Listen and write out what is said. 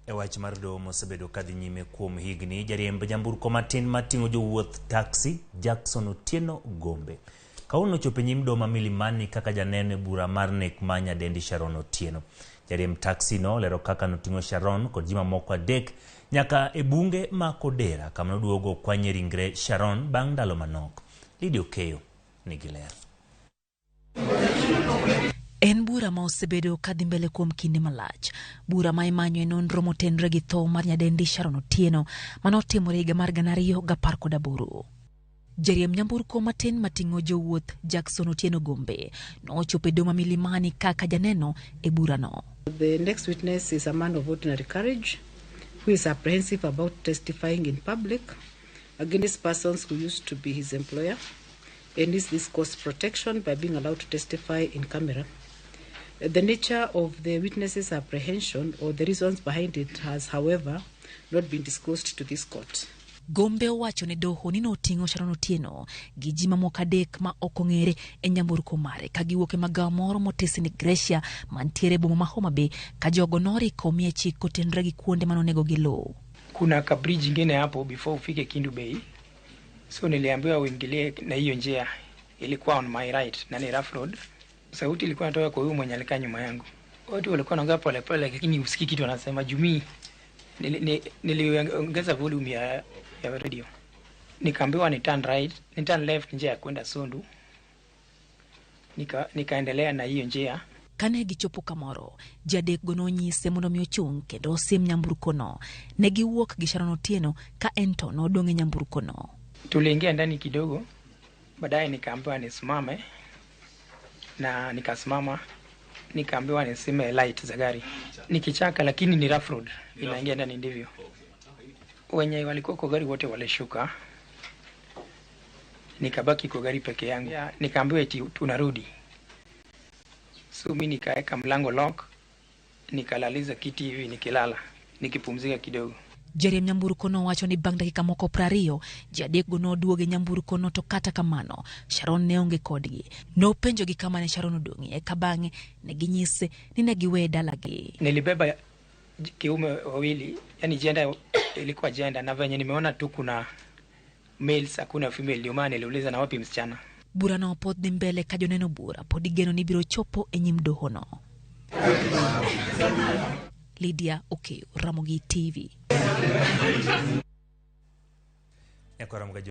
E wach mar doho mosebedo kadhi nyime kuom higni, jariemb nyamburko matin mating'o jowuoth taxi Jackson Otieno Gombe kawuono ochopo e nyim doho ma Milimani kaka janeno e bura mar nek ma nyadendi Sharon Otieno. Jariemb taxi no olero kaka noting'o Sharon kod ji mamoko adek nyaka e bunge ma Kodera kama noduogo okwanye ringre Sharon bang' ndalo manok. Lydia Okeyo nigi ler. En bura ma osebedo ka dhi mbele kuom kinde malach. Bura ma imanyo e nonro motenre gi tho mar nyadendi Sharon Otieno mane otimore higa mar 2018. Jariemb nyamburko matin mating'o jowuoth Jackson Otieno Gombe nochopo e doho ma Milimani kaka janeno e burano. The next witness is a man of ordinary courage who is apprehensive about testifying in public against persons who used to be his employer and needs this cause protection by being allowed to testify in camera. The nature of the witness's apprehension or the reasons behind it has, however, not been disclosed to this court. Gombe owacho ne doho ni noting'o Sharon Otieno gi ji mamoko adek ma ok ong'ere e nyamburko mare ka giwuok e magawa moro motesi ni Gracia mantiere e boma ma Homa Bay ka jogo noriko omiye chik kotenre gi kuonde manonego giluw. Kuna ka bridge ingine hapo before ufike Kindu Bay, so niliambiwa uingilie na hiyo njia, ilikuwa on my right na ni rough road. Sauti ilikuwa inatoka kwa huyu mwenye alikaa nyuma yangu, watu walikuwa wanaongea polepole, lakini usikii kitu wanasema. Juu niliongeza volume ya radio, nikaambiwa ni turn right, ni turn left, njia ya kwenda Sondu. Nikaendelea na hiyo njia. Kane gichopo kamoro, ji adekgo nonyise mondo mi ochung' kendo osim nyamburkono. Ne giwuok gi Sharon Otieno ka en to nodong' e nyamburkono. Tuliingia ndani kidogo, baadaye nikaambiwa nisimame na nikasimama, nikaambiwa nisime light za gari. Nikichaka, lakini ni rough road, inaingia ndani ndivyo. Wenye walikuwa kwa gari wote walishuka, nikabaki kwa gari peke yangu. Nikaambiwa eti tunarudi. So mi nikaweka mlango lock, nikalaliza kiti hivi nikilala, nikipumzika kidogo. Jariemb nyamburko nowacho ni bang' dakika moko 20, ji adekgo noduogo e nyamburkono to kata kamano, Sharon ne onge kodgi. Nopenjogi kama ne Sharon odong'ie eka bang'e ne ginyise ni ne giweye dalagi. Nilibeba kiume wawili, yani jenda ilikuwa jenda, na venye nimeona tu kuna males hakuna female, ndio maana niliuliza na wapi msichana. Burano pod dhi mbele ka joneno bura pod igeno ni biro chopo e nyim dohono. Lydia Okeyo, Ramogi TV. Nyakwara Mugajo.